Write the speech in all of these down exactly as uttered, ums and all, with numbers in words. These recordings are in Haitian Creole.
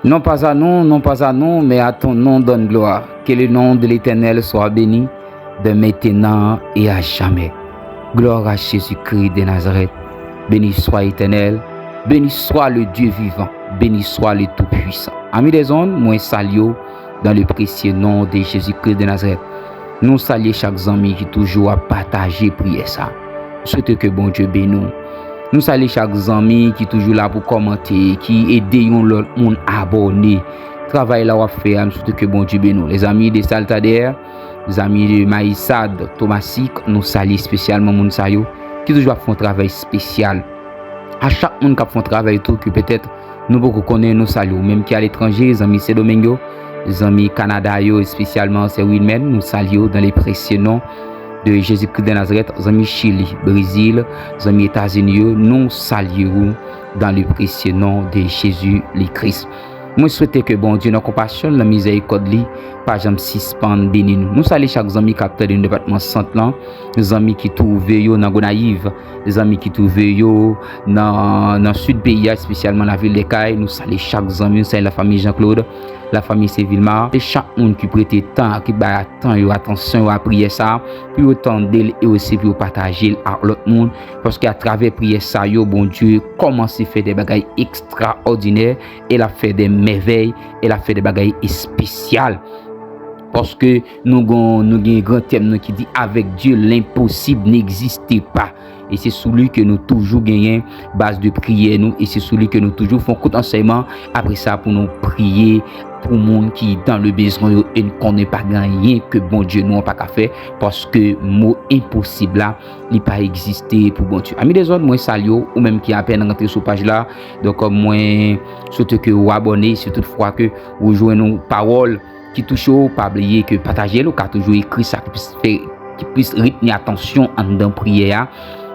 Non pas à nous, non pas à nous, mais à ton nom donne gloire. Que le nom de l'Éternel soit béni, de maintenant et à jamais. Gloire à Jésus-Christ de Nazareth. Béni soit l'Éternel, béni soit le Dieu vivant, béni soit le Tout-Puissant. Amis des ondes, mwen salye w dans le précieux nom de Jésus-Christ de Nazareth. Nou salye chak zanmi ki toujou ap pataje priyè sa. M swete ke Bondye beni w. Nou salye chak zanmi ki toujou la pou kòmante, ki ede yon lòt moun abòne. Travay la w ap fè a, m swete ke Bondye beni w. Lèzanmi de Saltadè, zanmi de Mayisad, Tomasik, nou salye espesyalman moun sa yo ki toujou ap fè yon travay espesyal. A chak moun k ap fè yon travay tou ke petèt nou poko konnen, nou salye w. Menm ki aletranje, zanmi Sendomeng yo, zanmi Kanada yo, espesyalman sè Wilmèn, nou salye w dans le précieux nom de Jésus-Christ de Nazareth, zanmi Chili, Brezil, zanmi Etazini yo, nou salye w dans le précieux nom de Jésus le Christ. Mwen swete ke Bondye nan konpasyon l, nan mizèrikòd li, pa janm sispann beni nou. Nou salye chak zanmi k ap tande nan depatman Sant lan, zanmi ki twouve yo nan Gonayiv, zanmi ki twouve yo nan, nan sid peyi a, espesyalman lavil dè Kay. Nou salye chak zanmi, nou salye lafanmi Jean Claude, lafanmi Sevilma, e chak moun ki prete tan, ki bay tan yo, atansyon yo a priyè sa, pou yo tande l e osi pou yo pataje l ak lòt moun, paske atravè priyè sa yo, Bondye kòmanse fè de bagay ekstraòdinè e l ap fè de mèvèy, e l ap fè de bagay espesyal. Paske nou gon, nou gen gran tèm nou ki di, avec Dieu, l'impossible n'existe pas. E se sou li ke nou toujou genyen baz de priyè nou, e se sou li ke nou toujou fè yon kout ansèyman. Apre sa, pou nou priye pou moun ki dans le besoin yo, e n konnen pa gen anyen ke Bondye nou an pa ka fè, paske mo enposib la, li pa egziste pou Bondye. Amis des ondes, mwen salye w, ou menm ki apèn rantre sou paj la. Donk, mwen swete ke w abòne, si toutfwa ke ou jwenn yon pawòl ki touche w, pa bliye ke pataje l, ou ka toujou ekri sa ki plis fè, ki plis retni atansyon anndan priyè a.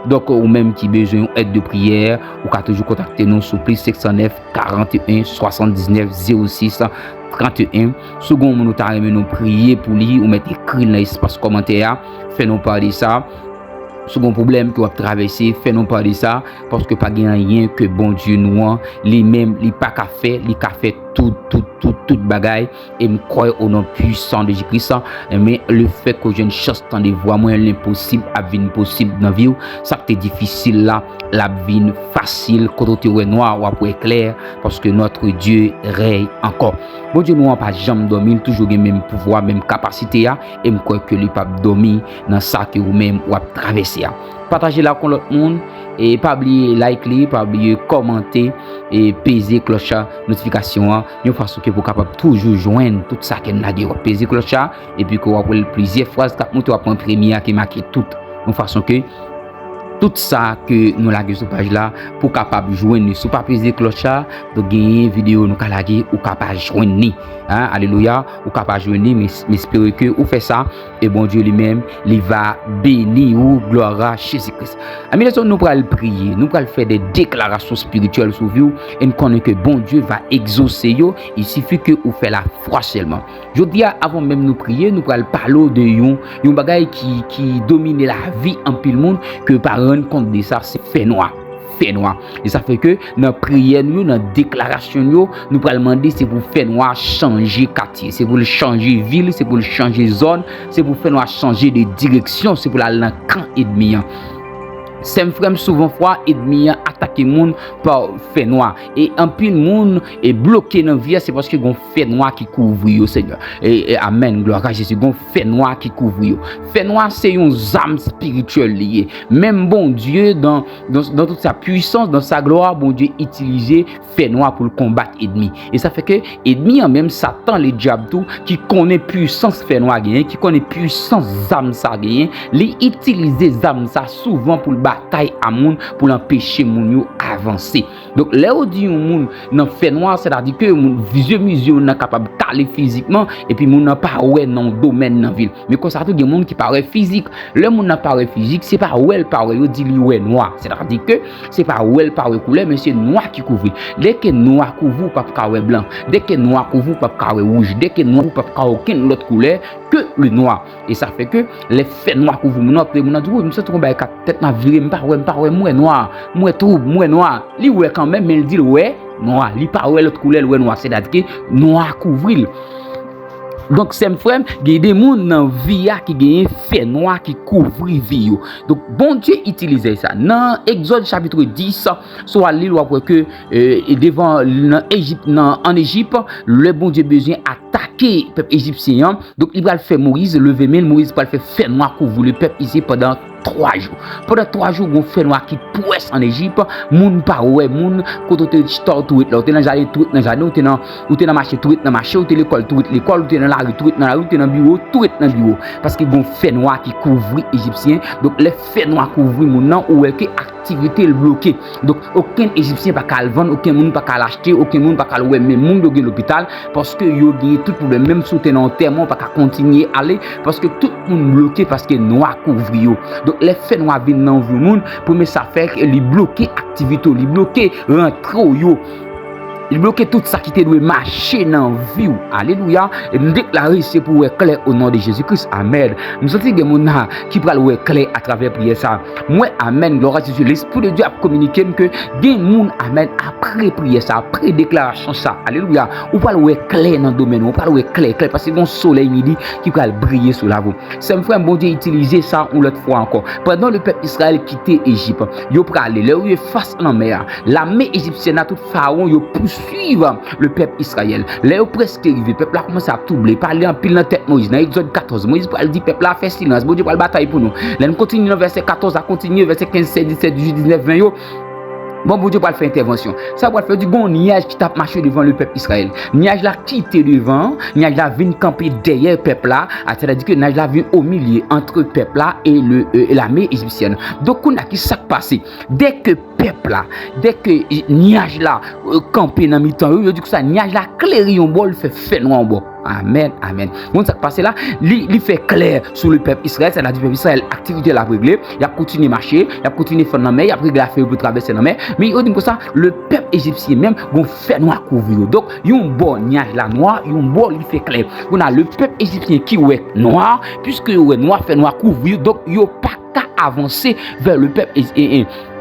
Donk, ou menm ki bezwen yon èd de priyè, ou ka toujou kontakte nou sou plis senk san nèf, karant e en, swasanndiznèf, zewo sis, trannteyen. Si w gen yon moun ou ta renmen nou priye pou li, ou mèt ekri l nan espas kòmantè a, fè nou pa de sa. Si w gen yon pwoblèm ke w ap travèse, fè nou pa de sa, paske pa gen anyen ke Bondye nou an, li menm, li pa ka fè, li ka fè tout, tout, tout, tout bagay. E m kwè o non pwisan de Jezi Kris, men lefètke w jwenn chans tande vwa mwen, lenposib ap vin posib nan vi w. Sa k te difisil la, l ap vin fasil. Kote w te wè nwa, w ap wè klè, paske notre Dieu règne encore. Bondye nou an pa janm dòmi, li toujou gen menm pouvwa, menm kapasite a, e m kwè ke li p ap dòmi nan sa ke ou menm w ap travèse a. Pataje l ak yon lòt moun, e pa bliye like li, pa bliye kòmante, e peze klòch a notifikasyon an, yon fason ke pou w kapab toujou jwenn tout sa ke n lage. W ap peze klòch a, epi ke w ap wè plizyè fraz k ap monte, w ap pran premye a ki make tout, yon fason ke tout sa ke nou lage sou paj la, pou w kapab jwenn li. Si w pa peze klòch la, donk genyen videyo nou ka lage, ou ka pa jwenn li. Hein, alelouya, ou ka pa jwenn li, men m espere ke ou fè sa, e Bondye li menm, li va beni ou, gloire à Jésus-Christ. Amis des ondes, nou pral priye, nou pral fè de deklarasyon espirityèl sou vi w, e n konnen ke Bondye va egzose yo, il suffit que ou fè lafwa sèlman. Jodi a, avan menm nou priye, nou pral pale w de yon, yon bagay ki, ki domine lavi anpil moun, ke yo pa rann kont de sa, se fènwa. Fènwa. E sa fè ke nan priyè nou yo, nan deklarasyon nou yo, nou pral mande se pou fènwa chanje katye, se pou l chanje vil, se pou l chanje zòn, se pou fènwa chanje de direksyon, se pou l al nan kan ènmi an. Sè m, frè m, souvan fwa, ènmi an atake moun pa fènwa. E anpil moun e bloke nan vi a, se paske gon fènwa ki kouvri yo, Senyè. E, e, amèn, glwa a Jezi. Gon fènwa ki kouvri yo. Fènwa se yon zam espirityèl li ye. Menm Bondye, dan, dan, dan tout sa pwisans, dan sa glwa, Bondye itilize fènwa pou l konbat ènmi. E sa fè ke ènmi an menm, Satan, ledyab tou, ki konnen pwisans fènwa genyen, ki konnen pwisans zam sa genyen, li itilize zam sa souvan pou l batay a moun, pou l anpeche moun yo avanse. Donk, lè yo di yon moun nan fènwa, sètadi ke moun, zye mizye moun nan kapab kale fizikman, epi moun nan pa wè nan yon domèn nan vi l. Men konsa tou, gen moun ki pa wè fizik. Lè moun nan pa wè fizik, se pa wè l pa wè, yo di li wè nwa. Sètadi ke se pa wè l pa wè koulè, men se nwa ki kouvri. Dèke nwa kouvri, ou p ap ka wè blan. Dèke nwa kouvri, ou p ap ka wè wouj. Dèke nwa kouvri, ou p ap ka wè okenn lòt koulè ke le nwa. E sa fè ke lè fènwa kouvri moun nan, apre moun nan di, "Wi, m santi yon bagay k ap tèt m ap vire, m pa wè, m pa wè, m wè nwa, m wè twoub, m wè nwa." Li wè kanmenm, men l di l wè nwa. Li pa wè lòt koulè, l wè nwa. Sètadi ke nwa kouvri l. Donk, sè m, frè m, gen de moun nan vi a ki genyen fènwa ki kouvri vi yo. Donk, Bondye itilize sa. Nan Egzòd chapit dis, si w al li l, w ap wè ke, e, e devan, nan Ejip, nan, ann Ejip, lè Bondye bezwen atake pèp ejipsyen an, donk, li pral fè Moyiz leve men l, Moyiz pral fè fènwa kouvri le pèp isi pandan twa jou. Pandan twa jou, gon fènwa ki pwès ann Ejip, moun pa wè moun, kote w te chita w tou ret la, w te nan jaden tou ret nan jaden, w te nan, w te nan mache tou ret nan mache, w te lekòl tou ret lekòl, w te nan lari tou ret nan lari, w te nan biwo tou ret nan biwo. Paske gon fènwa ki kouvri Ejipsyen, donk lè fènwa kouvri moun nan, ou wè ke aktivite l bloke. Donk, okenn Ejipsyen pa ka al vann, okenn moun pa ka al achte, okenn moun pa ka al wè menm moun yo gen lopital, paske yo genyen tout pwoblèm. Menm si w te nan antèman, w pa ka kontinye ale, paske tout moun bloke, paske nwa kouvri yo. Donk, lè fènwa vin nan vi moun, premye sa fè, li bloke aktivite w, li bloke rantre w yo. Li bloke tout sa ki te dwe mache nan vi w. Alelouya. E m deklare se pou w wè klè o non de Jezi Kris. Amèn. M santi gen moun la ki pral wè klè atravè priyè sa. M wè, amèn, glwa a Jezi. Lespri de Dye ap kominike m ke gen moun, amèn, apre priyè sa, apre deklarasyon sa, alelouya, ou pral wè klè nan domèn ou, ou pral wè klè, klè, paske gon solèy midi ki pral briye sou lavi w. Sè m, frè m, Bondye itilize sa yon lòt fwa ankò. Pandan le pèp Izrayèl kite Ejip, yo prale, lè yo rive fas lanmè a, lame ejipsyèn la, tout farawon, yo pouswiv le pèp Izrayèl. Lè yo prèske rive, pèp la kòmanse ap twouble, pale anpil nan tèt Moyiz. Nan Egzòd katòz, Moyiz pral di pèp la fè silans, Bondye pral batay pou nou. Lè n kontinye nan vèsè katòz la, kontinye vèsè kenz, sèz, disèt, dizuit, diznèf, ven yo, bon, Bondye pral fè entèvansyon. Sa pral fè, di gon nyaj ki t ap mache devan le pèp Izrayèl. Nyaj la kite devan, nyaj la vin kanpe dèyè pèp la, sètadi ke nyaj la vin o milye antre pèp la e le, e, e lame ejipsyèn. Donk, kounye a, ki sa k pase? Dèke pèp la, dèke nyaj la, e, kanpe nan mitan yo, yo di konsa, nyaj la klere yon bò, li fè fènwa yon bò. Amèn, amèn. Konn sa k pase la? Li, li fè klè sou le pèp Izrayèl, sètadi pèp Izrayèl, aktivite l ap regle, y ap kontinye mache, y ap kontinye fè lanmè, y ap regle afè yo pou travèse lanmè. Men yo di m konsa, le pèp ejipsyen menm, gon fènwa kouvri yo. Donk, yon bò nyaj la nwa, yon bò li fè klè. Kounye a, le pèp ejipsyen ki wè nwa, piske yo wè nwa, fènwa kouvri yo, donk yo pa ka avanse vè le pèp e, e, e,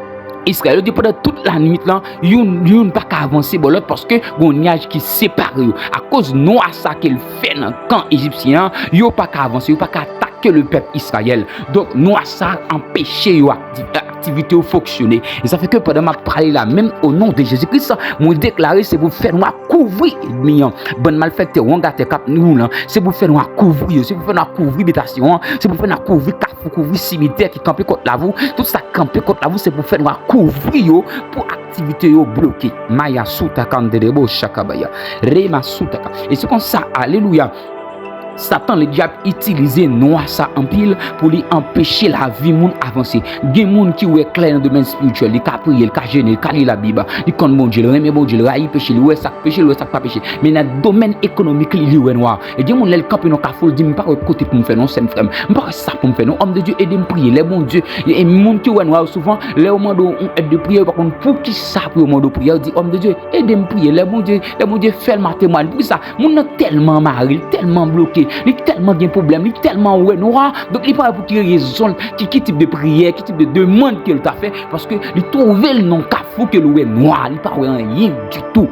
Izrayèl. Yo di pandan tout lannuit lan, youn, youn pa ka avanse bò lòt paske gon nyaj ki separe yo. Akoz nwa sa ke l fè nan kan ejipsyen an, yo pa ka avanse, yo pa ka atake le pèp Izrayèl. Donk, nwa sa anpeche yo akti-, aktivite yo fonksyone. E sa fè ke pandan m ap pale la, menm o non de Jezi Kris, mwen deklare se pou fènwa kouvri ènmi an. Bann malfektè, wangatè k ap nouri w lan, se pou fènwa kouvri yo, se pou fènwa kouvri bitasyon an, se pou fènwa kouvri kafou, kouvri simitè ki kanpe kont lavi w. Tout sa k kanpe kont lavi w, se pou fènwa kouvri yo, pou aktivite yo bloke. Maya soutaka ndedebo chakabaya. Rema soutaka. E se konsa, alelouya. Satan, ledyab, itilize nwa sa anpil pou li anpeche lavi moun avanse. Gen moun ki wè klè nan domèn espirityèl, li ka priye, li ka jene, li ka li Labib, li konn Bondye, li renmen Bondye, li rayi peche, li wè sa k peche, li wè sa k pa peche. Men nan domèn ekonomik li, li wè nwa. E gen moun, lè l kanpe nan kafou, l di, "M pa wè kote pou m fè non, sè m, frè m. M pa wè sa pou m fè non. Homme de Dieu, ede m priye." Lè Bondye, e, e moun ki wè nwa yo souvan, lè yo mande w yon èd de priyè, yo pa konn poukisa pou yo mande w priyè, yo di, "Homme de Dieu, ede m priye." Lè Bondye, lè Bondye fè l maten mwa, poukisa? Moun nan tèlman mare, li tèlman bloke, li tèlman gen pwoblèm, li tèlman wè nwa, donk li pa wè pou ki rezon, ki, ki tip de priyè, ki tip de demann ke l ta fè, paske li twouve l nan kafou ke l wè nwa, li pa wè anyen ditou.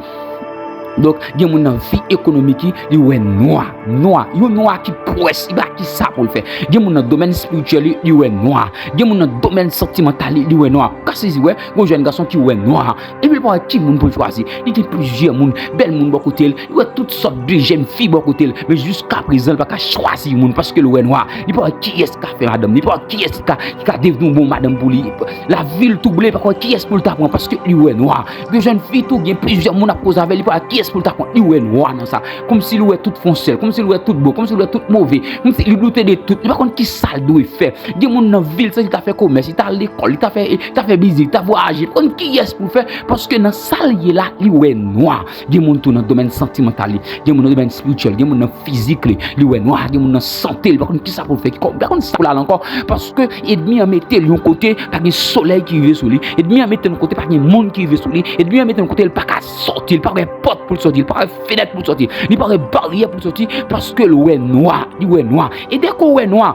Donk, gen moun nan vi ekonomik li, li wè nwa, nwa, yon nwa ki pwès, li pa ki sa pou l fè. Gen moun nan domèn espirityèl li, li wè nwa. Gen moun nan domèn santimantal li, li wè nwa. Ou ka sezi wè, gon jèn gason ki wè nwa. Epi l pa wè ki moun pou l chwazi. Li gen plizyè moun, bèl moun bò kote l. Li wè tout sòt de jèn fi bò kote l. Men jiska prezan, li pa ka chwazi moun paske l wè nwa. Li pa wè kiyès ki ka fè madanm. Li pa wè kiyès ki ka, ki ka devni yon bon madanm pou li. Lavi l twouble, li pa wè kiyès pou l ta pran paske li wè nwa. Gen jèn fi tou, gen plizyè moun ap koze avè l, li pa wè kiyès pou l ta pran. Li wè nwa nan sa. Kòmsi li wè tout fon sèl, kòmsi li wè tout bon, kòmsi li wè tout move, kòmsi li doute de tout. Li pa konn ki sa l dwe fè. Gen moun nan vi l, se li ta fè komès, li ta lekòl, li ta fè, li ta fè biznis, li ta vwayaje. Li pa konn kiyès pou l fè, paske nan sa l ye la, li wè nwa. Gen moun tou nan domèn santimantal li, gen moun nan domèn espirityèl, gen moun nan fizik li, li wè nwa, gen moun nan sante li, li pa konn ki sa pou l fè, ki kò, li pa konn sa pou l al ankò, paske ènmi an mete l yon kote, pa gen solèy ki rive sou li, ènmi an mete l yon kote, pa gen moun ki rive sou li, ènmi an mete l yon kote, li pa ka sòti, li pa wè pòt pou l sòti, li pa wè fenèt pou l sòti, li pa wè baryè pou l sòti, paske l wè nwa, li wè nwa. E dèke w wè nwa,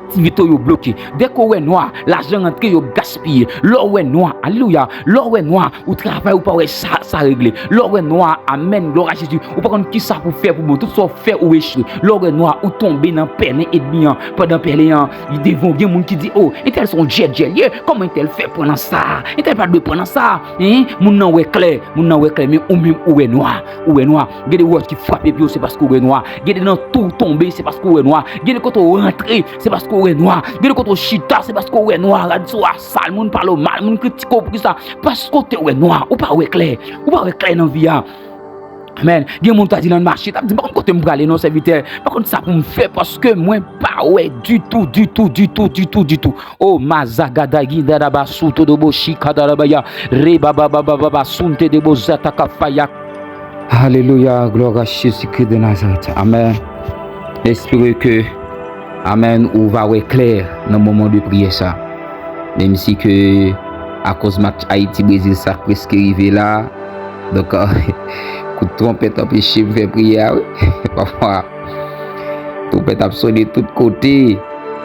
Aktivite w yo bloke. Dèke w wè nwa, lajan rantre, yo gaspiye. Lè w wè nwa, alelouya, lè w wè nwa, ou travay, ou pa wè sa, sa regle. Lè w wè nwa, amèn, glwa a Jezi, ou pa konn kisa pou fè pou bon. Tout sa w fè, ou echwe. Lè w wè nwa, ou tonbe nan pèlen ènmi an. Pandan pèlen an, devan w gen moun ki di, o, entèl se yon djèdjè l ye, kòman entèl fè pran nan sa? Entèl pa dwe pran nan sa. Hen? Moun nan wè klè, moun nan wè klè, men ou menm ou wè nwa, ou wè nwa. Gen de wòch ki frape pye w, se paske w wè nwa. Gen de nan tou w tonbe, se paske w wè nwa. Gen de kote w rantre, se paske w wè nwa. Gen de kote w chita, se paske w wè nwa. Rad sou a sal, moun pale w mal, moun kritike w, poukisa? Paske w te wè nwa, ou pa wè klè. Ou pa wè klè nan vi a. Amèn. Gen moun ta di nan mache, ta di, "M pa konn kote m prale non, sèvitè. M pa konn sa pou m fè paske mwen pa wè ditou, ditou, ditou, ditou, ditou." O mazagada gidada basu todo boshi kadarabaya, rebababababa sunte de bozata kafaya. Alelouya, glwa a Jezikri de Nazarèt. Amèn. Espere ke, amèn, ou va wè klè nan moman de priyè sa. Menm si ke akoz match Ayiti Brezil sa preske rive la, donk, kout twonpèt anpeche m fè priyè a, wi. Pafwa, twonpèt ap sone tout kote.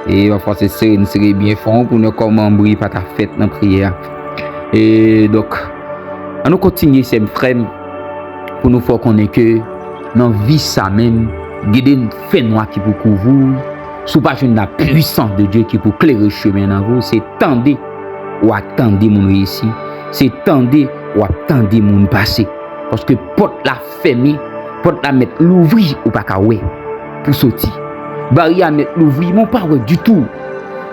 E pafwa se sere n sere byen fon pou n wè kòman bri pa ta fèt nan priyè a. E donk, ann nou kontinye, sè m, frè m, pou nou fè w konnen ke nan vi sa menm, gen de fènwa ki pou kouvri w. Si w pa jwenn la puissance de Dieu ki pou klere chemen nan vi w, se tande w ap tande moun reyisi, se tande w ap tande moun pase. Paske pòt la fèmen, pòt la mèt louvri, ou pa ka wè pou soti. Baryè a mèt louvri, men w pa wè ditou.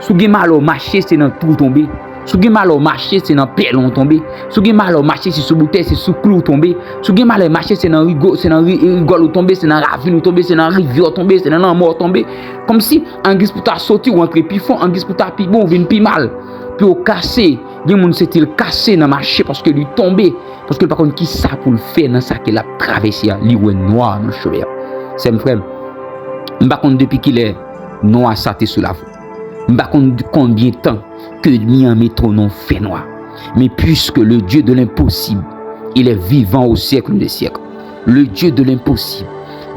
Si w gen malè w mache, se nan twou w tonbe. Si w gen malè w mache, se nan pèlen w tonbe. Si w gen malè w mache, se sou boutèy, se sou klou w tonbe. Si w gen malè mache, se nan rigo, se nan ri- rigòl ou tonbe, se nan ravin ou tonbe, se nan rivyè w tonbe, se nan lanmè w tonbe. Kòmsi angiz pou ta soti, ou antre pi fon, angiz pou ta pi bon, ou vin pi mal. Pye w kase, gen moun se ti l kase nan mache paske li tonbe, paske l pa konn kisa pou l fè nan sa ke l ap travèse a, li wè nwa nan chemen an. Sè m, frè m, m pa konn depi kilè nwa sa te sou lavi w. M pa konn konbyen tan ke ènmi an mete w nan yon fènwa. Mais puisque le Dieu de l'impossible, il est vivant au siècle des siècles. Le Dieu de l'impossible.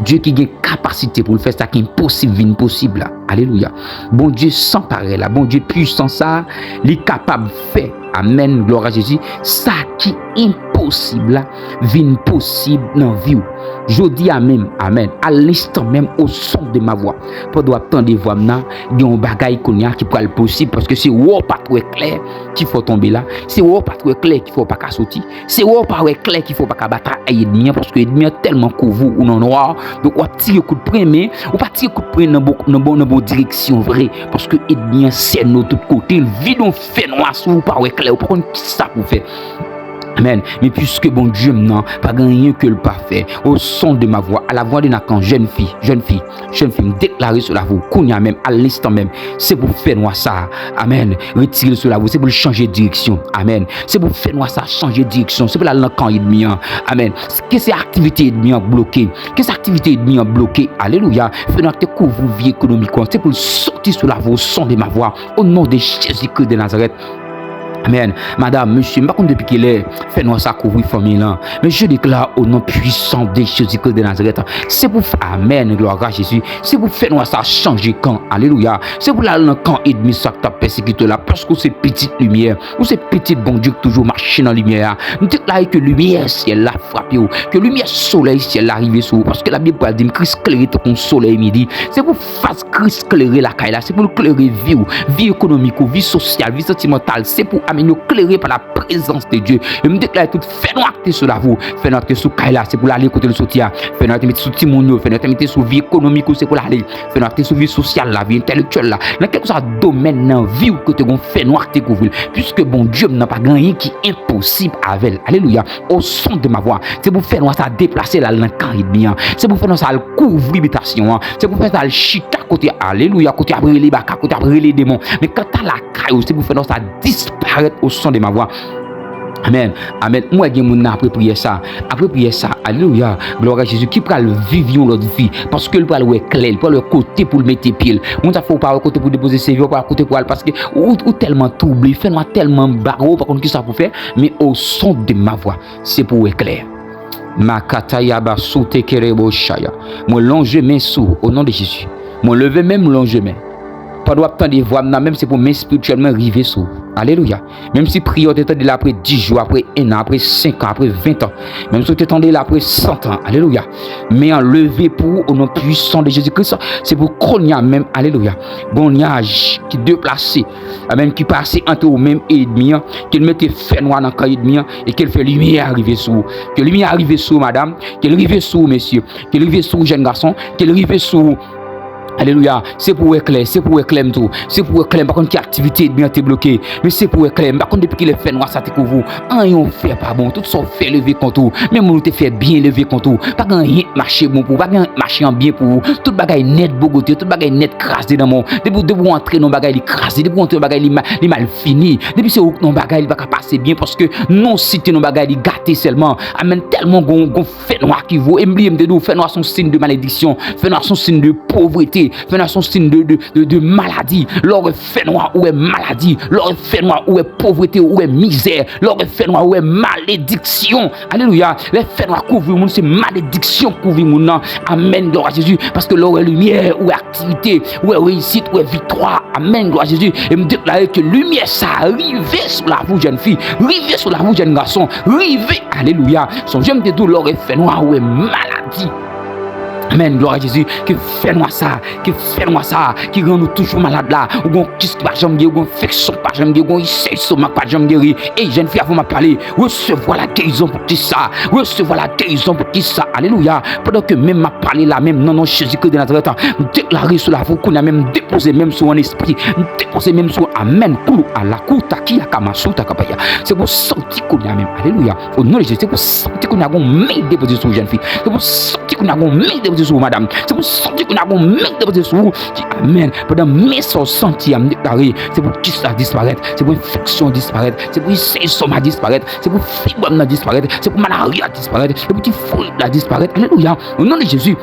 Dye ki gen kapasite pou l fè sa ki enposib vin posib la. Alelouya. Bondye san parèy la, Bondye pwisan sa, li kapab fè, amèn, glwa a Jezi, sa ki enposib la vin posib nan vi w. Jodi a menm, amèn, à l'instant même, au son de ma voix, pandan w ap tande vwa m nan, gen yon bagay kounye a ki pral posib, paske se wè w pa t wè klè ki fè w tonbe la, se wè w pa t wè klè ki fè w pa ka soti, se wè w pa wè klè ki fè w pa ka batay ènmi an, paske ènmi an tèlman kouvri w nan nwa, donk w ap tire kout pwen, men ou pa tire kout pwen nan bon, nan bon, nan bon direksyon vre, paske ènmi an sènen w tout kote, l vide yon fènwa sou ou, ou pa wè klè, ou pa konn kisa pou w fè. Amèn. Men puiske Bondye m nan, pa gen anyen ke l pa fè. Au son de ma voix, à la voix de Nathan, jèn fi, jèn fi, jèn fi, m deklare sou lavi w kounye a menm, à l'instant même, se pou fènwa sa a, amèn, retire l sou lavi w, se pou l chanje direksyon, amèn, se pou fènwa sa a chanje direksyon, se pou l al nan kan ènmi an, amèn, ke se aktivite ènmi an bloke, ke se aktivite ènmi an bloke, alelouya, fènwa ki te kouvri vi ekonomik ou an, se pou l soti sou lavi w, au son de ma voix, au nom de Jésus-Christ de Nazareth. Amèn. Madam, mesye, m pa konn depi kilè fènwa sa kouvri fanmi lan. Men je déclare au nom puissant de Jésus-Christ de Nazareth. Se pou fè, amèn, glwa a Jezi. Se pou fènwa sa chanje kan. Alelouya. Se pou l al nan kan ènmi sa k t ap pèsekite w la. Paske w se pitit limyè. Ou se pitit Bondye k toujou mache nan limyè a. M deklare ke limyè syèl la frape w. Ke limyè solèy syèl la rive sou ou. Paske Labib pral di m, Kris klere tankou yon solèy midi. Se pou fas Kris klere lakay la, se pou l klere vi w, vi ekonomik ou, vi sosyal, vi santimantal, se pou, amèn, yo klere pa la prezans de Dye. E m deklare tout fènwa ki te sou lavi w, fènwa ki te sou kay la, se pou l ale kote l soti a, fènwa ki te mete sou timoun yo, fènwa ki te mete sou vi ekonomik ou, se pou l ale, fènwa ki te sou vi sosyal la, vi entèlektyèl la, nan kèlkeswa domèn nan vi w kote gon fènwa ki te kouvri l, puiske Bondye m nan pa gen anyen ki enposib avè l. Alelouya. Au son de ma voix. Se pou fènwa sa deplase l al nan kan ènmi an. Se pou fènwa sa al kouvri bitasyon an. Se pou fènwa sa al chita kote, alelouya, kote ap rele baka, kote ap rele demon. Men kanta lakay ou, se pou fènwa sa disparèt au son de ma voix. Amèn. Amèn. M wè gen moun nan apre priyè sa. Apre priyè sa, alelouya, glwa a Jezi, ki pral viv yon lòt vi. Paske l pral wè klè, l pral wè kote pou l mete pye l. Moun sa fè w pa wè kote pou depoze seve, w pa wè kote pou al, paske ou, ou tèlman twouble, fènwa tèlman bare w, ou pa konn kisa pou fè. Men au son de ma voix, se pou w wè klè. Makataya basute kerebo shaya. Mwen lonje men sou, au nom de Jésus. Mwen leve men m lonje men. Pandan w ap tande vwa m nan, menm si pou men espirityèl mwen rive sou ou. Alelouya. Menm si priyè w te tande l apre dis jou, apre en an, apre senk an, apre ven an, menm si w te tande l apre san an, alelouya. Men an leve pou ou, o non pwisan de Jezi Kris, se pou kounye a menm, alelouya. Gon nyaj ki deplase, amèn, ki pase ant ou menm e ènmi an, ke l mete fènwa nan kan ènmi an, e ke l fè limyè a rive sou ou. Ke limyè a rive sou ou, madanm, ke l rive sou ou, mesye, ke l rive sou ou, jèn gason, ke l rive sou ou. Alelouya. Se pou w wè klè, se pou w wè klè m tou. Se pou w wè klè, m pa konn ki aktivite ènmi an te bloke. Men se pou w wè klè, m pa konn depi kilè fènwa sa te kouvri w. Anyen w fè pa bon, tout sa w fè leve kont ou. Menm moun ou te fè byen leve kont ou. Pa gen anyen k mache bon pou ou, pa gen anyen k mache an byen pou ou. Tout bagay nèt bogote, tout bagay nèt kraze nan men w. Depi, depi w antre nan yon bagay, li kraze. Depi w antre nan yon bagay, li ma-, li mal fini. Depi se ou k nan yon bagay, li pa ka pase byen paske non w site nan yon bagay, li gate sèlman. Amèn. Tèlman gon, gon fènwa ki vo. E m bliye m te di w, fènwa se yon siy de malediksyon. Fènwa se yon siy de povrete. Fènwa se yon siy de, de, de, de maladi. Lè w wè fènwa, ou wè maladi. Lè w wè fènwa, ou wè povrete, ou wè mizè. Lè w wè fènwa, ou wè malediksyon. Alelouya. Lè fènwa kouvri moun, se malediksyon kouvri moun nan. Amèn. Glwa a Jezi. Paske lè w wè limyè, ou wè aktivite, ou wè reyisit, ou wè viktwa. Amèn. Glwa a Jezi. E m deklare ke limyè sa a rive sou lavi w, jèn fi. Rive sou lavi w, jèn gason. Rive. Alelouya. Sonje m te di w, lè w wè fènwa, ou wè maladi. Amèn. Glwa a Jezi. Ke fènwa sa, ke fènwa sa ki rann ou toujou malad la. Ou gon kis ki pa janm geri, ou gon enfeksyon ki pa janm geri, ou gon isèy estonmak ki pa janm geri. Ey, jèn fi, avan m ap pale, resevwa lagerizon pou kis sa. Resevwa lagerizon pou kis sa. Alelouya. Pandan ke menm m ap pale la, menm nan non Jezi Kris de Nazarèt, m deklare sou lavi w kounye a menm, m depoze men m sou w an espri. M depoze men m sou w. Amèn. Koulou ala kou taki a kama sou ta kapaya. Se pou w santi kounye a menm. Alelouya. O non de Jezi, se pou w santi kounye a gon men depoze sou w, jèn fi. Se pou w santi kounye a gon men depoze sou w, madanm. Se pou w santi kounye a gon men depoze sou w. Ki, amèn. Pandan men sa w santi a, m deklare, se pou kis la disparèt. Se pou enfeksyon disparèt. Se pou isèy estonmak disparèt. Se pou fibwòm nan disparèt. Se pou malarya disparèt. Se pou tifoyid la disparèt. Alelouya. O non de Jezi.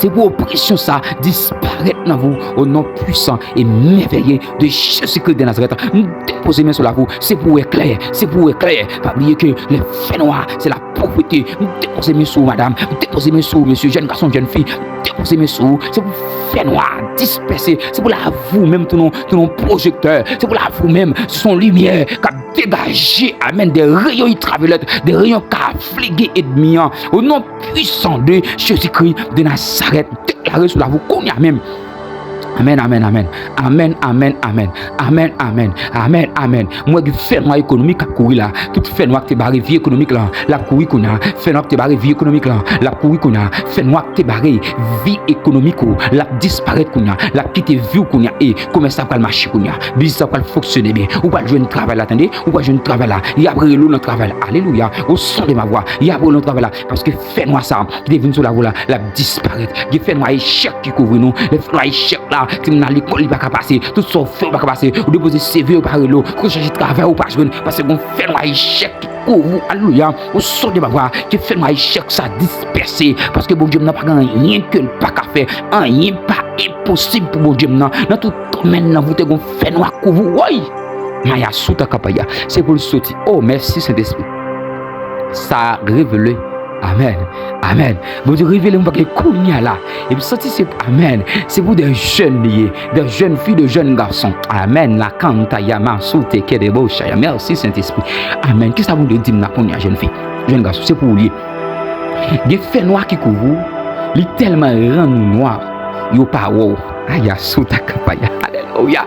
Se pou opresyon sa disparèt nan vi w, o non pwisan e mèvèye de Jezi Kris de Nazarèt. M depoze men sou lavi w, se pou w wè klè, se pou w wè klè. Pa bliye ke lè fènwa, se lapovrete. M depoze men sou w, madanm, m depoze men sou w, mesye, jèn gason, jèn fi, m depoze men sou w, se pou fènwa dispèse, se pou lavi w menm tounen yon pwojektè, se pou lavi w menm se yon limyè k ap degaje, amèn, de reyon itravèlèt, de reyon k ap flege ènmi an. O non pwisan de Jezi Kris de Nazarèt, deklare sou lavi w kounye a menm. Amèn, amèn, amèn. Amèn, amèn, amèn. Amèn, amèn. Amèn, amèn. M wè gen fènwa ekonomik k ap kouri la. Tout fènwa k te bare vi ekonomik la, l ap kouri kounye a. Fènwa k te bare vi ekonomik la, l ap kouri kounye a. Fènwa k te bare vi ekonomik ou, l ap disparèt kounye a. L ap kite vi w kounye a. E komès la pral mache kounye a. Biznis la pral fonksyone byen. Ou pral jwenn travay la, tande. Ou pral jwenn travay la. Y ap rele w nan travay la. Alelouya. Au son de ma voix. Y ap rele w nan travay la. Paske fènwa sa ki te vin sou lavi w la, l ap disparèt. Gen fènwa echèk ki kouvri nou. Lè fènwa echèk la, timoun nan lekòl, li pa ka pase. Tout sa w fè, ou pa ka pase. Ou depoze C V, yo pa rele w. Ou chèche travay, ou pa jwenn. Paske gon fènwa echèk ki kouvri w. Alelouya. Au son de ma voix, ke fènwa echèk sa dispèse. Paske Bondye m nan pa gen anyen ke l pa ka fè. Anyen pa enposib pou Bondye m nan. Nan tout domèn nan, ou te gon fènwa kouvri w. Woy! Maya suta kapaya. Se pou l soti. Oh, mèsi, Sentespri. Sa revele. Amèn. Amèn. Bondye revele m bagay kounye a la. E m santi se, amèn. Se pou de jèn li ye. De jèn fi, de jèn gason. Amèn. La kanta yama sou teke de bochaya. Mèsi, Sentespri. Amèn. Kisa Bondye di m la kounye a, jèn fi? Jèn gason, se pou ou li ye. Gen fènwa ki kouvri w. Li tèlman rann ou nwa. Yo pa wè w. Aya suta kapaya. Alelouya.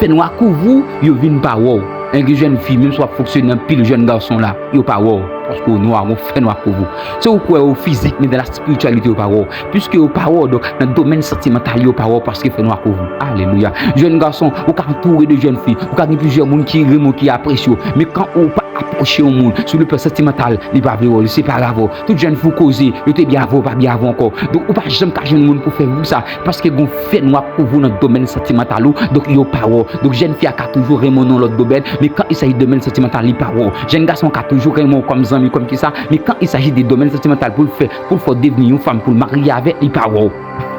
Fènwa kouvri w, yo vin pa wè w. E gen jèn fi, menm si w ap fonksyone anpil jèn gason la, yo pa wè w. Paske w nwa, gon fènwa kouvri w. Se ou kwè o fizik, men dans la spiritualité, yo pa wè w. Piske yo pa wè w, donk, nan domèn santimantal, yo pa wè w paske fènwa kouvri w. Alelouya. Jèn gason, ou ka antoure de jèn fi, ou ka gen plizyè moun ki renmen w, ki apresye w. Men kan ou pa apwoche yon moun, sou le plan santimantal, li pa vle wè w, li separe avè w. Tout jèn fi w koze, yo te byen avè w, pa byen avè w ankò. Donk, ou pa janm ka jwenn moun pou fè vi w sa. Paske gon fènwa kouvri w nan domèn santimantal ou, donk yo pa wè w. Donk jèn fi a ka toujou renmen w nan lòt domèn, men kan il s'agit de domèn santimantal, li pa wè w. Jèn gason an ka toujou renmen w kòm zanmi, kòm kisa, men kan il s'agit de domèn santimantal pou l fè, pou l fè w devni yon fanm, pou l marye avè l, li pa wè w.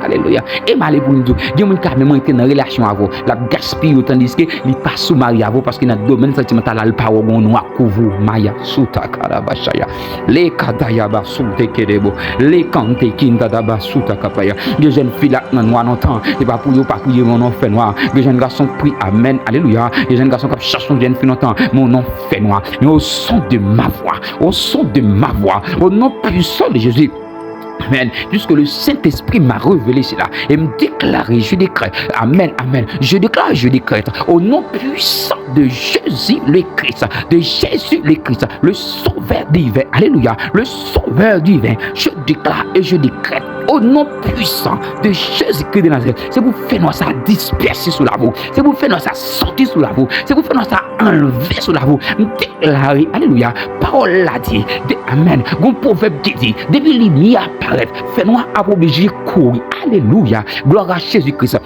Alelouya. E m ale pou m di w, gen moun ka menm rete nan relasyon avè w, l ap gaspiye w, tandiske li pa sou mari avè w, paske nan domèn santimantal la, l pa wè w, gen yon nwa k kouvri w. Maya suta karabashaya. Le kadayaba sute kedebo. Le kante kinda daba suta kapaya. Gen jèn fi la nan nwa lontan. E pa pou yo pa priye, men non fè nwa. Gen jèn gason k pri, amèn, alelouya. Gen jèn gason k ap chache yon jèn fi lontan, men non fè nwa. Mais au son de ma voix, au son de ma voix, au nom puissant de Jésus. Amen. Puisque le Saint-Esprit m'a révélé cela. Et me déclarer, je décrète. Amen, amen. Je déclare, je décrète. Au nom puissant de Jésus le Christ. De Jésus le Christ. Le Sauveur divin. Alléluia. Le Sauveur divin. Je déclare et je décrète. Au nom puissant de Jésus-Christ de Nazareth. Se pou fè nwa sa dispèse sou lavi w. Se pou fè nwa sa soti sou lavi w. Se pou fè nwa sa anlve sou lavi w. M deklare, alelouya, pawòl la di, de, amèn. Gon pwovèb ki di, depi limyè a parèt, fè nwa ap oblije kouri. Alelouya, glwa a Jezi Kris.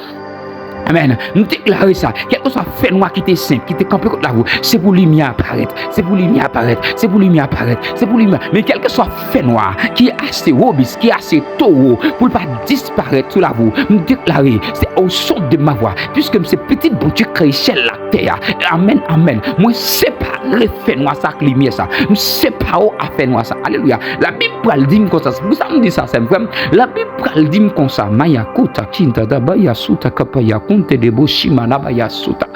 Amèn. M deklare sa, kèlkeswa fè nwa ki te senp, ki te kanpe kot lavi w, se pou limyè a parèt, se pou limyè a parèt, se pou limyè a parèt, se pou limyè. Men kèlkeswa fè nwa ki ase wobis, ki ase towo, pou l pa disparèt sou lavi w, m deklare, se au son de ma voix, puisque m se pitit Bondye k kreye syèl la, tè a. Amèn, amèn. Mwen separe fè nwa sa ak limyè sa. M separe w a fè nwa sa. Alelouya. Labib pral di m konsa. Se pou sa m di sa, sè m, frè m. Labib pral di m konsa. Mayakuta kinda daba yasuta kapaya kunte debo shimana bayasuta.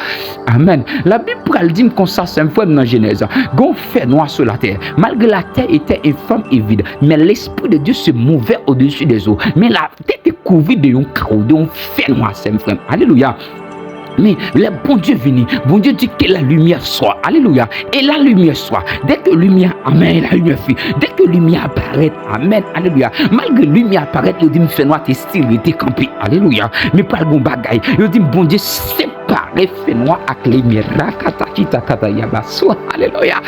Amèn. Labib pral di m konsa, sè m, frè m, nan Jenèz. Gon fè nwa sou latè. Malgre la terre était infâme et vide, mais l'Esprit de Dieu se mouvait au-dessus des eaux. Men latè te kouvri de yon kawo, de yon fè nwa, sè m, frè m. Alelouya. Men lè Bondye vini, Bondye di, que la lumière soit. Alelouya. Et la lumière soit. Dès que lumière, amèn, la lumière fut. Dès que limyè a parèt, amèn, alelouya. Malgre limyè a parèt, yo di m fè nwa te still rete kanpe. Alelouya. Men pral gon bagay. Yo di m Bondye separe fè nwa ak limyè. Rakata kita kata yaba so. Alelouya.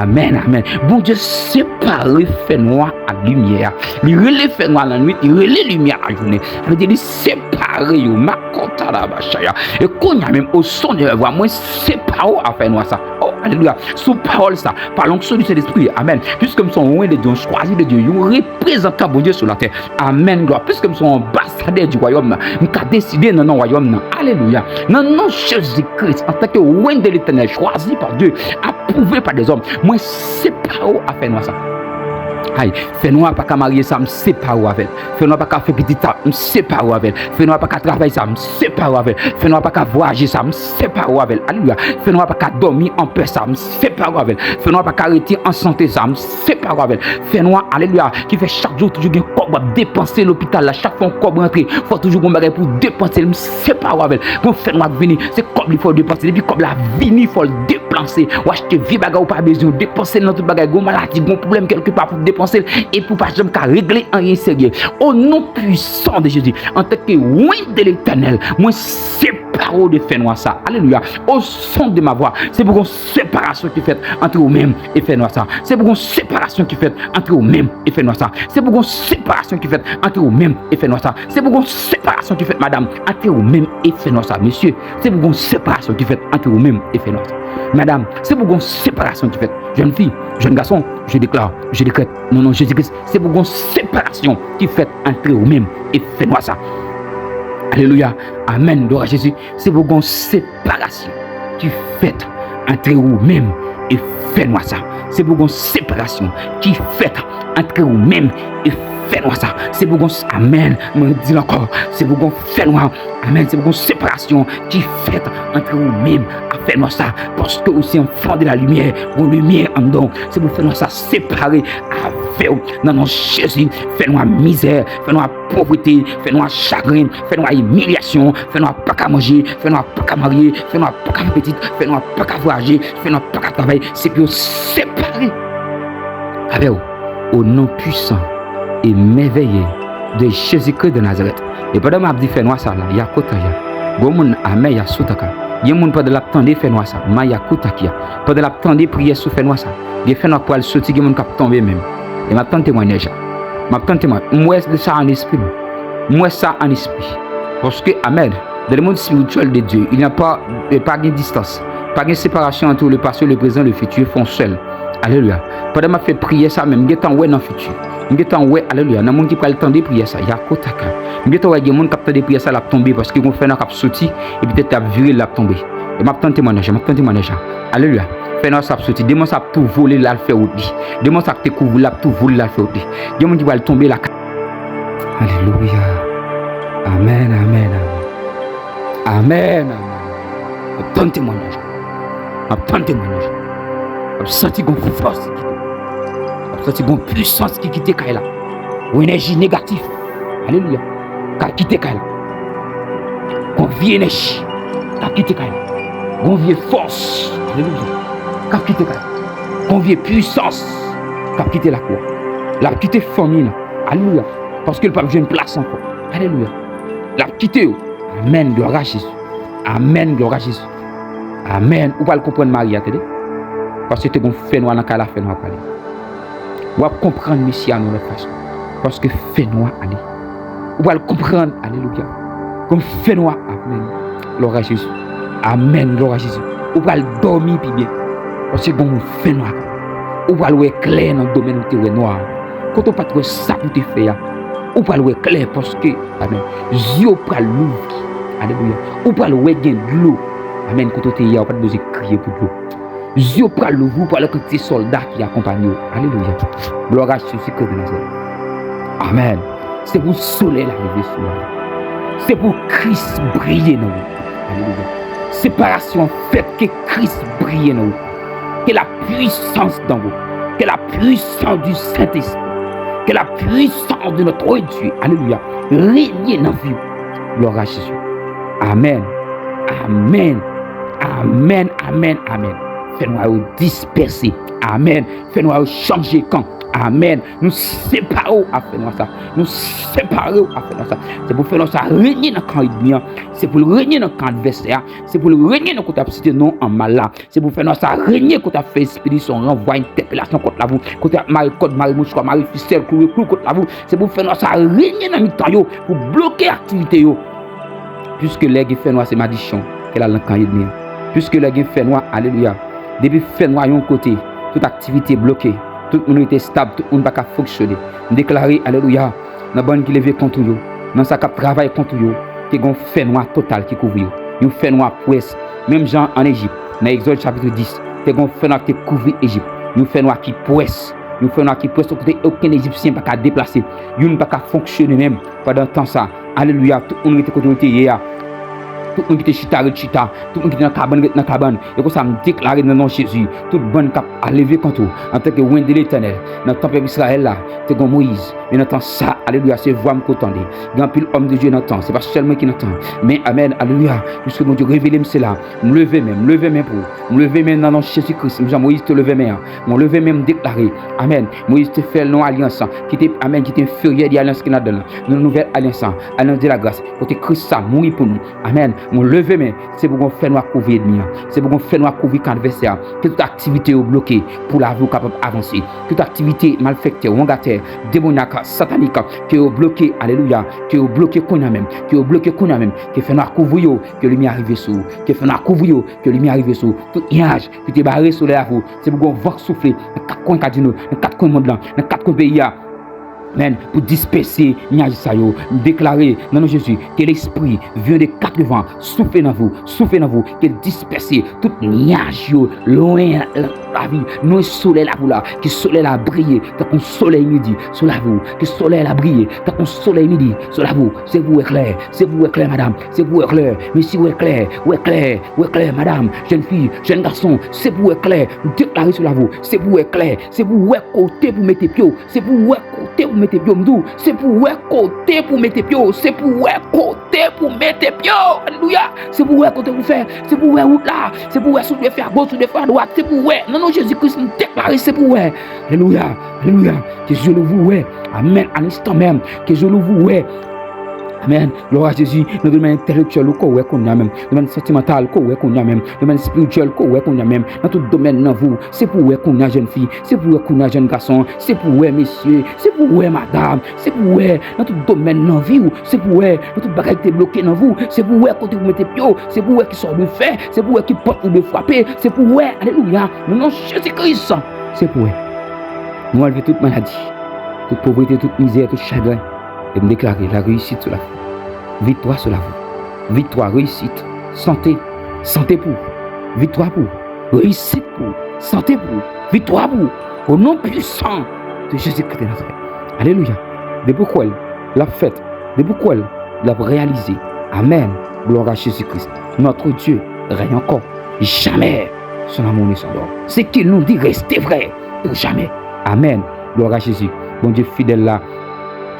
Amèn, amèn. Bondye separe fè nwa ak limyè a. Li rele fè nwa lannwit, li rele limyè a lajounen. Sa vle di li separe yo. Makotarabashaya. E kounye a menm, au son de ma voix, mwen separe w a fè nwa sa. Oh, alelouya. Sou pawòl sa, par l'onction du Saint-Esprit. Amèn. Puisque m se yon oint de Dieu, yon chwazi de Dieu, yon reprezantan Bondye sou latè. Amèn, glwa. Piske m se yon anbasadè di wayòm nan, m ka deside nan non wayòm nan. Alelouya. Nan non Jezi Kris, antanke oint de Letènèl, chwazi pa Dye, apwouve pa dèzòm, mwen separe w a fè nwa sa. Ay, fè nwa pa ka marye sa, m separe w avè l. Fè nwa pa ka fè pitit sa, m separe w avè l. Fè nwa pa ka travay sa, m separe w avè l. Fè nwa pa ka vwayaje sa, m separe w avè l. Alelouya. Fè nwa pa ka dòmi an pè sa, m separe w avè l. Fè nwa pa ka rete an sante sa, m separe w avè l. Fè nwa, alelouya, ki fè chak jou toujou gen kòb w ap depanse lopital la, chak fwa yon kòb rantre, fò toujou gon bagay pou w depanse l, m separe w avè l. Gon fè nwa k vini, se kòb li fò w depanse, depi kòb la vini, fò l depanse. W achte vye bagay ou pa bezwen, w depanse l nan tout bagay, gon maladi, gon pwoblèm kèlkepa pou w depanse l, epi w pa janm ka regle anyen serye. O non pwisan de Jezi, antanke oint de Letènèl, mwen separe w de fè nwa sa. Alelouya. O son de ma voix, se pou gon separasyon ki fèt ant ou menm e fè nwa sa. Se pou gon separasyon ki fèt ant ou menm e fè nwa sa. Se pou gon separasyon ki fèt ant ou menm e fè nwa sa. Se pou gon separasyon ki fèt, madanm, ant ou menm e fè nwa sa. Mesye, se pou gon separasyon ki fèt ant ou menm e fè nwa sa. Madanm, se pou gon separasyon ki fèt. Jèn fi, jèn gason, je déclare, je décrète, nan non Jezi Kris, se pou gon separasyon ki fèt ant ou menm e fè nwa sa. Alelouya. Amèn. Glwa a Jezi. Se pou gon separasyon ki fèt ant ou menm e fè nwa sa. Se pou gon separasyon ki fèt ant ou menm e fè nwa sa. Se pou gon, amèn, mwen di l ankò, se pou gon fè nwa, amèn, se pou gon separasyon ki fèt ant ou menm a fè nwa sa. Paske ou se enfant de la lumière, gon limyè anndan w. Se pou fè nwa sa separe avè w. Nan non Jezi, fè nwa mizè, fè nwa povrete, fè nwa chagren, fè nwa imilyasyon, fè nwa pa ka manje, fè nwa pa ka marye, fè nwa pa ka fè pitit, fè nwa pa ka vwayaje, fè nwa pa ka travay, se pou yo separe avè w, o non pwisan e mèvèye de Jezi Kris de Nazarèt. E pandan m ap di fè nwa sa la, yakotaya, gon moun amè ya soutaka. Gen moun pandan l ap tande fè nwa sa, ma yakutakia. Pandan l ap tande priyè sou fè nwa sa, gen fè nwa k pral soti, gen moun k ap tonbe menm. E m ap tann temwayaj la. M ap tann temwayaj. M wè sa an espri m. M wè sa an espri. Paske, amèn, dans le monde spirituel de Dieu, il n'y a pas, eh, pa gen distans. Pa gen separasyon ant le passé, le présent, le futur, fè yon sèl. Alelouya. Pandan m ap fè priyè sa menm, m gentan wè nan fiti. M gentan wè, alelouya, nan moun ki pral tande priyè sa, yakotaka. M gentan wè gen moun k ap tande priyè sa, l ap tonbe paske gon fènwa k ap soti, epi tèt li ap vire, l ap tonbe. E m ap tann temwayaj la, m ap tann temwayaj la. Alelouya. Fènwa sa ap soti, demon sa ap tou vole, l al fè wout li. Demon sa k te kouvri l ap tou vole, l al fè wout li. Gen moun ki pral tonbe la. Alelouya. Amèn, amèn, amèn. Amèn, amèn. M ap tann temwayaj la. M ap tann temwayaj la. M ap santi gon fòs ki kite. M ap santi gon pwisans ki kite kay la. Yon enèji negatif. Alelouya. K ap kite kay la. Gon vye enèji. K ap kite kay la. Gon vye fòs. Alelouya. K ap kite kay la. Gon vye pwisans. K ap kite lakou a. L ap kite fanmi nan. Alelouya. Paske l p ap jwenn plas ankò. Alelouya. L ap kite yo. Amèn. Glwa a Jezi. Amèn. Glwa a Jezi. Amèn. Ou pral konprann Maria, tande. Paske te gon fènwa nan kay la, fènwa prale. W ap konprann Mesi a nan lòt fason. Paske fènwa ale. Ou pral konprann, alelouya. Gon fènwa, amèn. Glwa a Jezi. Amèn, glwa a Jezi. Ou pral dòmi pi byen. Paske gon fènwa. Ou pral wè klè nan domèn ou te wè nwa. Kote w pa t wè sa pou te fè a. Ou pral wè klè paske, amèn. Zye w pral louvri. Alelouya. Ou pral wè gen dlo. Amèn. Kote w te ye a, ou pa t bezwen kriye pou dlo. Zye w pral louvri, ou pral wè kantite sòlda ki akonpanye w. Alelouya. Glwa a Jezi Kris de Nazarèt. Amèn. Se pou solèy la leve sou ou. Se pou Kris briye nan ou. Alelouya. Separasyon fèt, ke Kris briye nan ou. Que la puissance d'en vous. Que la puissance du Saint-Esprit. Que la puissance de notre Dieu. Alelouya. Renye nan vi w. Glwa a Jezi. Amèn. Amèn. Amèn, amèn, amèn. Fènwa yo dispèse. Amèn. Fènwa yo chanje kan. Amèn. Nou separe w ak fènwa sa. Nou separe w ak fènwa sa. Se pou fènwa sa renye nan kan ènmi an. Se pou l renye nan kan advèsè a. Se pou l renye nan kote ap site non an mal la. Se pou fènwa sa renye kote ap fè espedisyon, ranvwa, entèpelasyon kont lavi w. Kote ap mare kòd, mare mouchwa, mare fisèl, kloure klou kont lavi w. Se pou fènwa sa renye nan mitan yo pou bloke aktivite yo. Piske lè gen fènwa se madichon, ke l al nan kan ènmi an. Piske lè gen fènwa, alelouya. Depi fènwa yon kote, tout aktivite bloke. Tout moun rete estab, tout moun pa ka fonksyone. M deklare, alelouya, nan bann ki leve kont ou yo, nan sa k ap travay kont ou yo, ke gon fènwa total ki kouvri yo. Yon fènwa pwès, menm jan an Ejip, nan Egzòd chapit dis, te gon fènwa ki te kouvri Ejip. Yon fènwa ki pwès, yon fènwa ki pwès, kote okenn Ejipsyen pa ka deplase, youn pa ka fonksyone menm. Pandan tan sa, alelouya, tout moun rete kote yo te ye a. Tout moun ki te chita, ret chita. Tout moun ki te nan kabann, ret nan kabann. E konsa, m deklare nan non Jezi, tout bann k ap leve kont ou, antanke wende Letènèl, nan tan pèp Izrayèl la, te gon Moyiz. Men nan tan sa, alelouya, se vwa m ko tande. Gen anpil òm de Dye nan tan. Se pa sèl mwen ki nan tan. Men, amèn, alelouya, piske Bondye revele m sela. M leve men, m leve men pou ou. M leve men nan non Jezi Kris, menm jan Moyiz te leve men an. Mwen leve men, m deklare, amèn. Moyiz te fè l nan alyans ki te, amèn, ki te enferyè de alyans ki ladan l. Nan nouvèl alyans la, alyans de la gras, kote Kris sa mouri pou nou. Amèn. Mwen leve men, se pou gon fènwa kouvri ènmi an. Se pou gon fènwa kouvri kan advèsè a. Ke tout aktivite yo bloke pou lavi w kapab avanse. Tout aktivite malfektè, wangatè, demonyak, satanik, ke yo bloke, alelouya, ke yo bloke kounye a menm, ke yo bloke kounye a menm, ke fènwa kouvri yo, ke limyè rive sou ou, ke fènwa kouvri yo, ke limyè rive sou ou. Tout nyaj ki te bare solèy la pou ou, se pou gon van k soufle nan kat kwen Kadino, nan kat kwen mond lan, nan kat kwen peyi a. Amèn. Pou dispèse nyaj sa yo, m deklare nan non Jezi ke lespri vyan de katrevan soufle nan vou, soufle nan vou, ke l dispèse tout nyaj yo lwen lavi, lwen solèy la pou la, ke solèy la briye tankou solèy midi sou lavi w, ke solèy la briye tankou solèy midi sou lavi w. Se pou w wè klè, se pou w wè klè, madanm, se pou w wè klè, mesye, wè klè, wè klè, wè klè, madanm, jèn fi, jèn gason, se pou w wè klè, m deklare sou lavi w, se pou w wè klè, se pou w wè kote pou mete pye w, se pou w wè kote pou mete pye w, m di w, se pou w wè kote pou mete pye w, se pou w wè kote pou mete pye w, alelouya, se pou w wè kote pou fè, se pou w wè wout la, se pou w wè si w dwe fè agoch, si w dwe fè adwat, se pou w wè, nan non Jezi Kris, m deklare, se pou w wè, alelouya, alelouya, ke zye louvri w wè, amèn, a linstan menm, ke zye louvri w wè, amèn. Glwa a Jezi, nan domèn entèlektyèl ou ko wè kounye a menm, domèn santimantal ko wè kounye a menm, domèn espirityèl ko wè kounye a menm, nan tout domèn nan vi w, se pou w wè kounye a jèn fi, se pou w wè kounye a jèn gason, se pou w wè mesye, se pou w wè madanm, se pou w wè nan tout domèn nan vi w, se pou w wè nan tout bagay ki te bloke nan vi w, se pou w wè kote pou mete pye w, se pou w wè ki sa w dwe fè, se pou w wè ki pòt ou dwe frape, se pou w wè, alelouya, nan non Jezi Kris. Se pou wè. Nou anlve tout maladi, tout povrete, tout mizè, tout chagren. E m deklare lareyisit sou lavi w. Viktwa sou lavi w. Viktwa, reyisit, sante, sante pou ou. Viktwa pou ou. Reyisit pou ou. Sante pou ou. Viktwa pou ou. O non pwisan de Jezikri de Nazarèt. Alelouya. Depi w kwè l, l ap fèt. Depi w kwè l, l ap reyalize. Amèn. Gloire à Jésus-Christ. Notre Dieu règne encore. Jamais son amour ne s'endort. Ce qu'il nous dit reste vrai pour jamais. Amèn. Gloire à Jésus. Bondye fidèl la.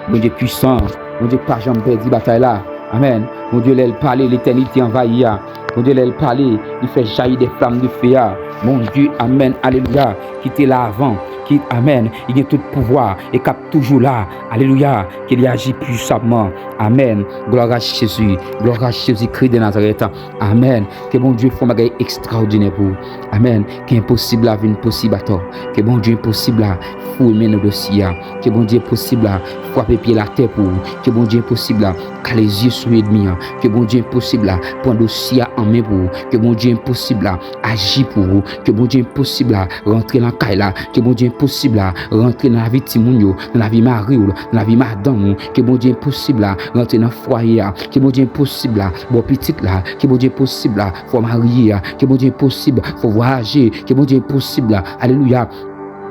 Bondye pwisan. Bondye pa janm pèdi batay la. Amèn. Bondye, lè l pale, letènite anvayi a. Bondye, lè l pale, li fè jayi de flam de fe a. Bondye, amèn, alelouya, ki te la avan, ki, amèn, li gen tout pouvwa e k ap toujou la. Alelouya, ke li aji pwisamman. Amèn. Gloire à Jésus. Gloire à Jésus-Christ de Nazareth. Amèn. Ke Bondye fè yon bagay ekstraòdinè pou ou. Amèn. Ke enposib la vin posib atò. Ke Bondye enposib la fouye men nan dosye a. Ke Bondye enposib la frape pye l atè pou ou. Ke Bondye enposib la kale zye sou ènmi an. Ke Bondye enposib la pran dosye a an men pou ou. Ke Bondye enposib la aji pou ou. Ke Bondye enposib la rantre nan kay la. Ke Bondye enposib la rantre nan lavi timoun yo, nan lavi mari w, nan lavi madanm ou. Ke Bondye enposib la rantre nan fwaye a. Ke Bondye enposib la ba w pitit la. Ke Bondye enposib la fè w marye a. Ke Bondye enposib fè w vwayaje. Ke Bondye enposib la, alelouya.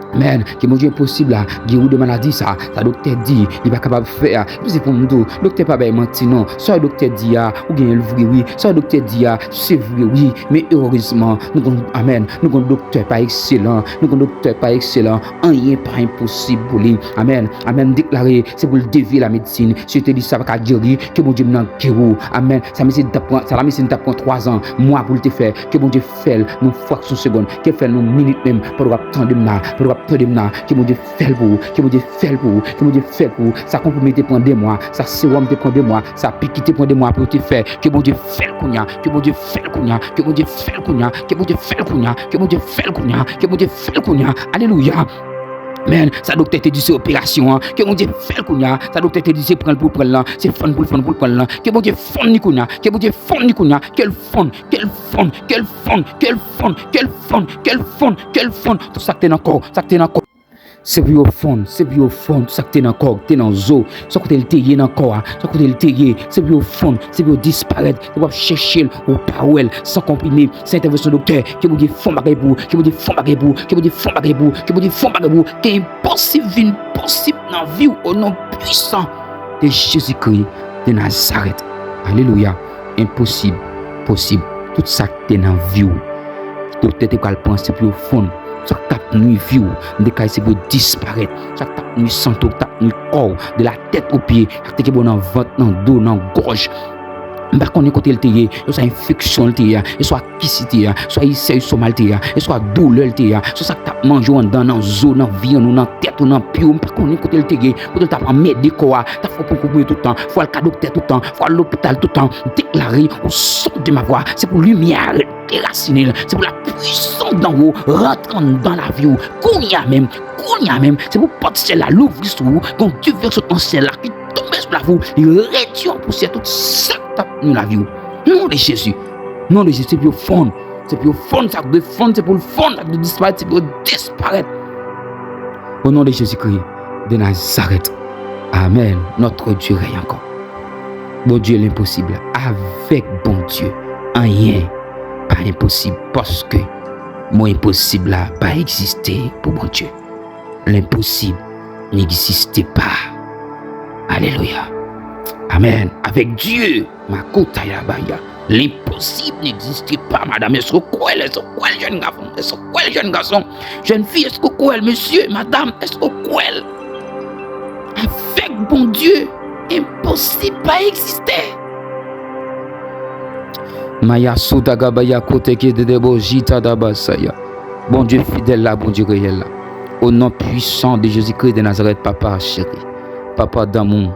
Amèn. Ke Bondye enposib la geri w de maladi sa. Sa doktè di li pa kapab fè a. Epi se pou m di w, doktè pa bay manti non. Sa doktè di a, ou genyen l vre wi. Sa doktè di a, se vre wi. Men erezman, nou gon, amèn, nou gon doktè pa ekselan. Nou gon doktè pa ekselan. Anyen pa enposib pou li. Amèn. Amèn. Deklare, se pou l devye lamedsin. Si yo te di sa pa ka geri, ke Bondye m nan geri w. Amèn. Sa medsin t ap pran, sa lamedsin t ap pran twa zan, mwa pou l te fè. Ke Bondye fè l nan fraksyon segonn. Ke l fè l nan minit menm. Pandan w ap tande m la. Pandan w ap tande m la. Ke Bondye fè l pou ou. Ke Bondye fè l pou ou. Ke Bondye fè l pou ou. Sa konprime te pran de mwa. Sa sewòm te pran de mwa. Sa piki te pran de mwa pou yo te fè. Ke Bondye fè l kounye a. Ke Bondye fè l kounye a. Ke Bondye fè l kounye a. Ke Bondye fè l kounye a. Ke Bondye fè l kounye a. Ke Bondye fè l kounye a. Alelouya. Amèn. Sa doktè te di se operasyon an. Ke Bondye fè l kounye a. Sa doktè te di se pran l pou l pran l lan. Se fonn pou l fonn pou l pran l lan. Ke Bondye fonn li kounye a. Ke Bondye fonn li kounye a. Ke l fonn. Ke l fonn. Ke l fonn. Ke l fonn. Ke l fonn. Ke l fonn. Ke l fonn. Ke l fonn. Tout sa k te nan kò w. Sa k te nan kò w. Se pou yo fonn, se pou yo fonn, sa k te nan kò, k te nan zo, sa kote l te ye nan kò a, sa kote l te ye, se pou yo fonn, se pou yo disparèt, yo p ap chèche l, ou pa wè l, san konprime, san entèvansyon doktè, ke Bondye fè yon bagay pou ou, ke Bondye fè yon bagay pou ou, ke Bondye fè yon bagay pou ou, ke Bondye fè yon bagay pou ou, ke enposib vin posib nan vi w, o non pwisan de Jezikri de Nazarèt. Alelouya. Enposib, posib. Tout sa k te nan vi w, doktè te pral pran, se pou yo fonn. Sa k t ap nwi vi w, m deklare se pou yo disparèt. Sa k t ap nwi sante w, k t ap nwi kò w, de la tèt o pye, sa k te kenbe w nan vant, nan do, nan gòj. M pa konnen kote l te ye, e swa enfeksyon l te ye a, e swa kis li te ye a, swa isè estonma l te ye a, e swa doulè l te ye a, swa sa k t ap manje w anndan, nan zo, nan vyann ou, nan tèt ou, nan pye w, m pa konnen kote l te ye, kote l t ap anmède kò a, t ap fè w pran konprime tout tan, fò w al ka doktè tout tan, fò w al lopital tout tan, deklare au son de ma voix, se pou limyè a derasinen l, se pou la puissance d'en haut rantre anndan lavi w, kounye a menm, kounye a menm, se pou pòt syèl la louvri sou ou, gon dife k sot nan syèl la ki tonbe sou lavi w, li redui an pousyè tout sa k t ap nwi lavi w. Non de Jezi. Non de Jezi, se pou yo fonn. Se pou yo fonn, sa k dwe fonn, se pou l fonn, sa k dwe disparèt, se pou yo disparèt. Au nom de Jésus-Christ de Nazareth. Amen. Notre Dieu règne encore. Bondye lenposib la. Avèk Bondye, anyen pa enposib, paske mo enposib la pa egziste pou Bondye. Lenposib n'egziste pa. Alelouya. Amen. Avec Dieu, Makotaya Baya, lenposib n'egziste pa, madanm. Èske w kwè l? Èske w kwè l, jèn gason? Èske w kwè l, jèn gason? Jèn fi, èske w kwè l? Mesye, madanm, èske w kwè l? Avèk Bondye, enposib pa egziste. Maya Soudagabaya Koteke Dedebo Jita Dabasaya. Bondye fidèl la, Bondye reyèl la. O non pwisan de Jezikri de Nazarèt, Papa cheri, Papa damou,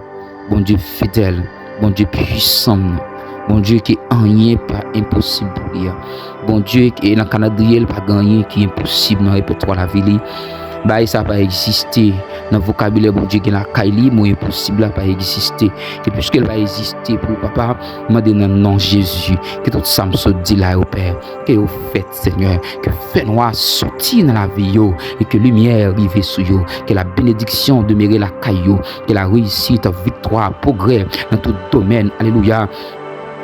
Bondye fidèl, Bondye pwisan m nan. Bondye ke anyen pa enposib pou li a. Bondye ke nan kalandriye l pa gen anyen ki enposib nan repètwa lavi li. Bagay sa pa egziste. Nan vokabilè Bondye gen lakay li, mo enposib la pa egziste. E piske l pa egziste pou ou, Papa, m mande nan non Jezi, ke tout sa m sot di la yo, Pè, ke yo fèt, Senyè, ke fènwa soti nan lavi yo, e ke limyè rive sou yo, ke la benediksyon demere lakay yo, ke la reyisit, viktwa, pwogrè nan tout domèn. Alelouya.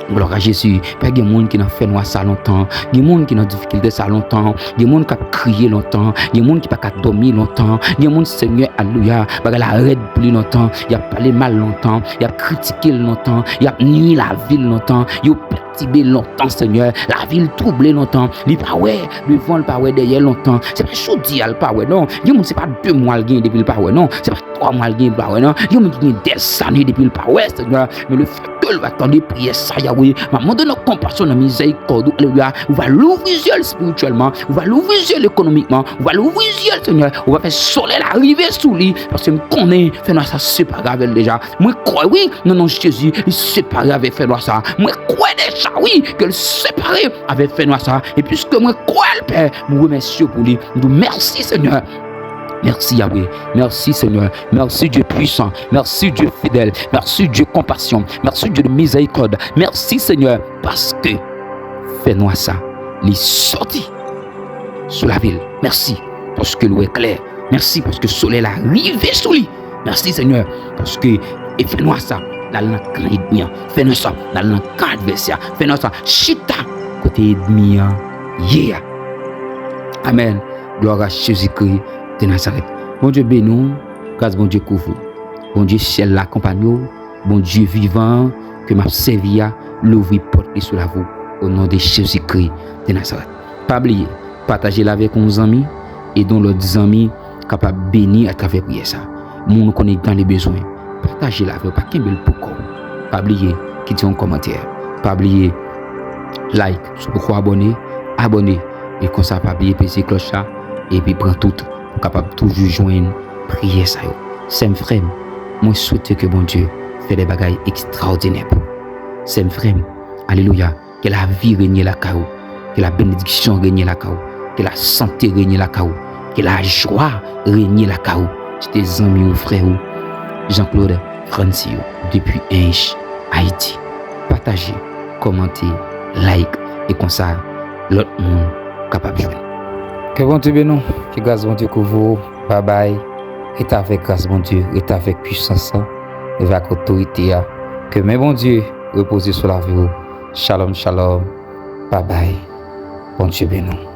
Glwa a Jezi. Pè, gen moun ki nan fènwa sa lontan. Gen moun ki nan difikilte sa lontan. Gen moun k ap kriye lontan. Gen moun ki pa ka dòmi lontan. Gen moun, Senyè, alelouya, bagay la rèd pou li lontan. Y ap pale mal lontan. Y ap kritike l lontan. Y ap nwi lavi l lontan. Yo pètibe lontan, Senyè. Lavi l twouble lontan. Li pa wè devan, l pa wè dèyè lontan. Se pa jodi a l pa wè, non. Gen moun, se pa de mwa l gen depi l pa wè, non. Se pa twa mwa l gen, l pa wè, non. Gen moun ki gen dèzane depi l pa wè, Senyè. Men le fèt ke l va tande priyè sa, Yawe, m ap mande nan konpasyon, nan mizèrikòd ou, alelouya, ou va louvri zye l espirityèlman, ou va louvri zye l ekonomikman, ou va louvri zye l, Senyè, ou va fè solèy la rive sou li, paske m konnen fènwa sa separe avè l deja. Mwen kwè, wi, nan non Jezi, li separe avèk fènwa sa. Mwen kwè deja, wi, ke l separe avèk fènwa sa. E piske mwen kwè l, Pè, m remèsye w pou li. M di w mèsi, Senyè. Merci Yahweh, merci Seigneur, merci Dieu puissant, merci Dieu fidèle, merci Dieu compassion, merci Dieu de miséricorde, merci Seigneur, paske fènwa sa, li soti sou lavi l. Mèsi, paske l wè klè. Mèsi, paske solèy la rive sou li. Mèsi, Seigneur, paske e fènwa sa, l al nan kan ènmi an. Fènwa sa, l al nan kan advèsè a. Fènwa sa, chita kote ènmi an ye a. Amèn. Glwa a Jezikri de Nazarèt. Bondye beni w. Gras Bondye kouvri w. Bondye syèl la akonpanye w. Bondye vivan an ke m ap sèvi a, louvri pòt li sou lavi w, o non de Jezikri de Nazarèt. Pa bliye, pataje l avèk yon zanmi, ede yon lòt zanmi kapab beni atravè priyè sa. Moun ou konnen ki nan bezwen, pataje l avè yo, pa kenbe l pou kò w. Pa bliye, kite yon kòmantè. Pa bliye, like, si w poko abòne, abòne. E konsa, pa bliye peze klòch la, epi pran tout pou w kapab toujou jwenn priyè sa yo. Sè m, frè m, mwen swete ke Bondye fè de bagay ekstraòdinè pou ou. Sè m, frè m, alelouya, ke lavi renye lakay ou, ke la benediksyon renye lakay ou, ke la sante renye lakay ou, ke lajwa renye lakay ou. Se te zanmi ou, frè ou, Jean-Claude Francio, depi Ench, Ayiti. Pataje, kòmante, like, e konsa lòt moun kapab jwenn. Ke Bondye beni w, ke gras Bondye kouvri w, babay, rete avèk gras Bondye, rete avèk pwisans lan, rete avèk otorite a. Ke men Bondye repoze sou lavi w. Shalom, shalom, babay, Bondye beni w.